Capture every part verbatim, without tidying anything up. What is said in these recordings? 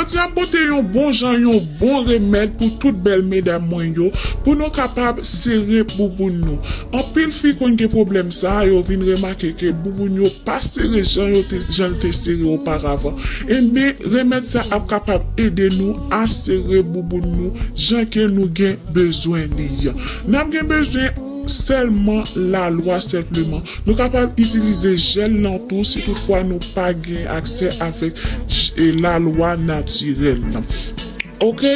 Jodi a m pote yon bon jan, yon bon remèd pou tout bèl medam mwen yo, pou nou kapab sere bouboun nou. Anpil fi konn gen pwoblèm sa a, yo vin remake ke bouboun yo pa sere jan yo te, jan l te sere oparavan. Ebyen, remèd sa ap kapab ede nou a sere bouboun nou jan ke nou gen bezwen li an. N ap gen bezwen sèlman lalwa senpleman. Nou kapab itilize jèl lan tou si toutfwa nou pa gen aksè avèk j-, e, lalwa natirèl lan. Oke?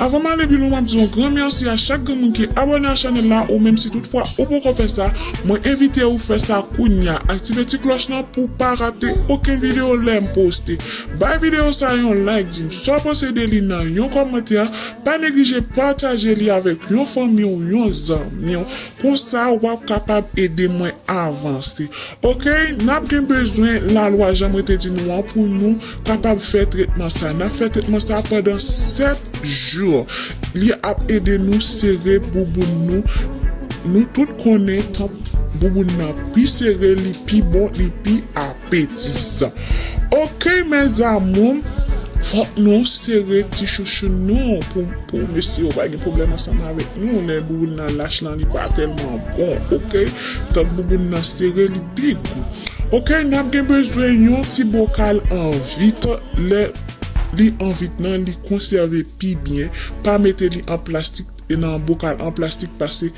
Avan m ale pi lwen, m ap di yon gran mèsi a chak grenn moun ki abòne a chanèl la, ou menm si toutfwa ou poko fè sa, mwen envite ou fè sa kounye a. Aktive ti klòch lan pou w pa rate okenn videyo lè m poste. Bay videyo sa yon like, di m sa w panse de li nan yon kòmantè, pa neglije pataje li avèk yon fanmi w, yon zanmi w. Konsa, w ap kapab ede mwen avanse. Oke, n ap gen bezwen lalwa jan mwen te di nou an pou nou kapab fè tretman sa. N ap fè tretman sa pandan sèt jou. Li ap ede nou sere bouboun nou. Nou tout konnen tan bouboun nan pi sere, li pi bon, li pi apetisan. Oke, mes amours, fòk nou sere ti chouchou nou pou, pou mesye yo pa gen pwoblèm ansanm avèk nou. Lè bouboun nan lach lan, li pa tèlman bon, oke? Tank bouboun nan sere, li pi gou. Oke, n ap gen bezwen yon ti bokal an vit. Lè li an vit lan, li konsève pi byen. Pa mete li an plastik, e nan bokal an plastik, pase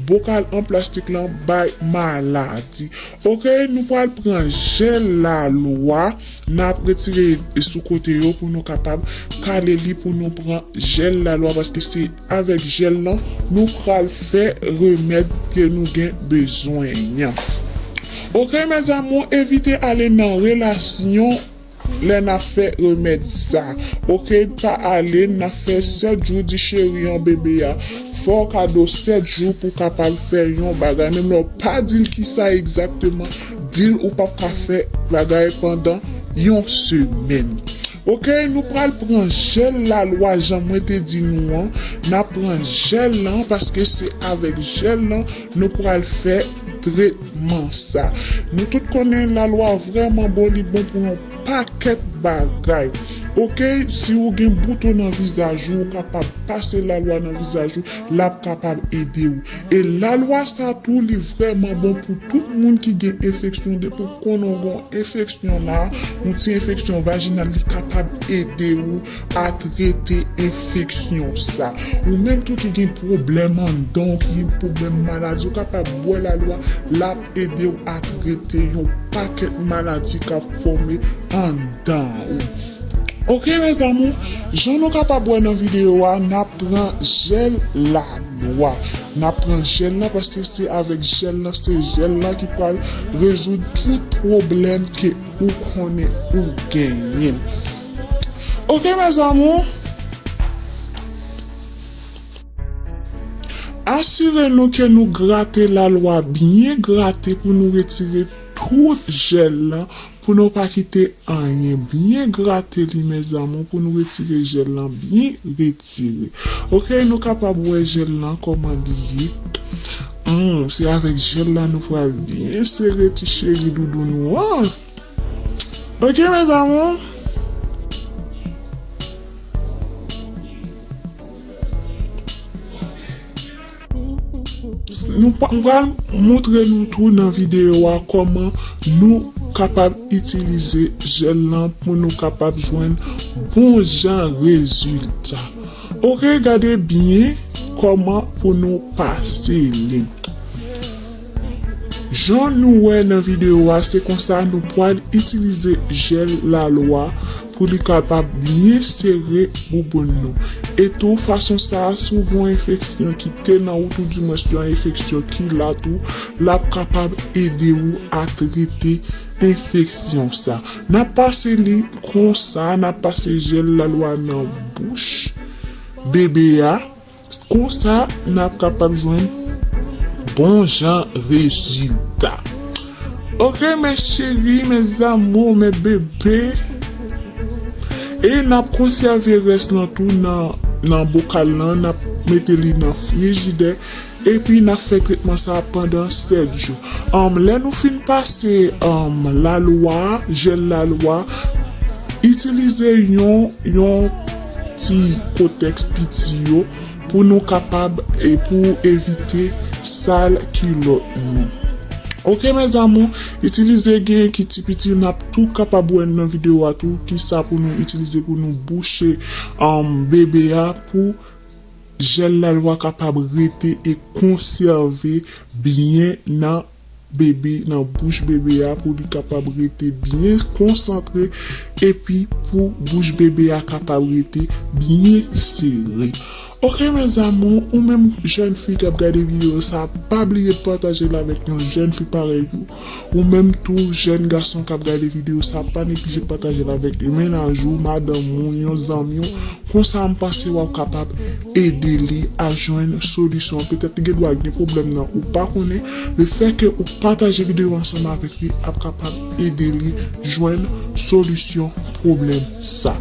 bokal an plastik lan bay maladi. Oke, nou pral pran jèl lalwa, n ap retire sou kote yo pou nou kapab kale li, pou nou pran jèl lalwa, paske se avèk jèl lan nou pral fè remèd ke nou gen bezwen an. Oke, mes amours, evite ale nan relasyon lè n ap fè remèd sa. Oke, pa ale, n ap fè sèt jou, di cheri an, bebe a, fè w kado sèt jou pou w kapab fè yon bagay. Menm lè w pa di l kisa egzakteman, di l ou p ap ka fè bagay pandan yon semèn. Oke, nou pral pran jèl lalwa jan mwen te di nou an. N ap pran jèl lan paske se avèk jèl lan nou pral fè tretman sa. Nou tout konnen lalwa vrèman bon, li bon pou yon pakèt bagay. Oke, si ou gen bouton nan vizaj ou, ou kapab pase lalwa nan vizaj ou, l ap kapab ede ou. E lalwa sa tou, li vrèman bon pou tout moun ki gen enfeksyon, depi w konnen w gen yon enfeksyon la, yon ti enfeksyon vajinal, li kapab ede ou a trete enfeksyon sa. Ou menm tou ki gen pwoblèm anndan, ou ki gen pwoblèm maladi, ou kapab bwè lalwa, l ap ede w a trete yon pakèt maladi k ap fòme anndan ou. Oke, mes amours, jan nou kapab wè nan videyo a, n ap pran jèl lalwa. N ap pran jèl lan paske se avèk jèl lan, se jèl lan ki pral rezoud tout pwoblèm ke ou konnen ou genyen. Oke, mes amours, asire nou ke nou grate lalwa byen grate pou nou retire tout jèl lan, pou nou pa kite anyen. Byen grate li, mes amours, pou nou retire jèl lan byen retire. Oke, nou kapab wè jèl lan kòman li ye. Hmm, se avèk jèl la nou pral byen sere ti cheri doudou nou an. Oke, mes amours. Nou pa, m pral montre nou tou nan videyo a kòman nou kapab itilize jèl lan pou nou kapab jwenn bon jan rezilta. Oke, gade byen kòman pou nou pase li. Jan nou wè nan videyo a, se konsa nou pral itilize jèl lalwa pou li kapab byen sere bouboun nou. E tou, fason sa a, si w gen yon enfeksyon ki te nan ou, toudimwens yon enfeksyon ki la tou, l ap kapab ede ou a trete enfeksyon sa. N ap pase li konsa, n ap pase jèl lalwa nan bouch bebe a. Konsa, n ap kapab jwenn bon jan rezilta. Oke, mes chéris, mes amours, mes bébés. E n ap konsève rès lan tou nan, nan bokal lan, n ap mete li nan frijidè. Epi n ap fè tretman sa a pandan sèt jou. Anm, lè nou fin pase, anm, lalwa, jèl lalwa, Itilize yon, yon ti kotèks piti yo pou nou kapab, e pou evite sal kilòt nou. Oke, mes amours, itilize gen ki ti piti, n ap tou kapab wè nan videyo a tou, kisa pou nou itilize pou nou bouche, um, bebe a, pou jèl la kapab rete e konsève byen nan bebe, nan bouch bebe a, pou li kapab rete byen konsantre, epi pou bouch bebe a kapab rete byen sere. Oke, mes amours, ou menm jèn fi k ap gade videyo sa, pa bliye pataje l avèk yon jèn fi parèy ou. Ou menm tou, jèn gason k ap gade videyo sa, pa neglije pataje l avèk mennaj ou, madanm ou, yon zanmi w. Konsa, m panse w ap kapab ede li a jwenn solisyon. Petèt li gen dwa gen pwoblèm nan ou pa konnen. Lefètke ou pataje videyo ansanm avèk li ap kapab ede li jwenn solisyon pwoblèm sa.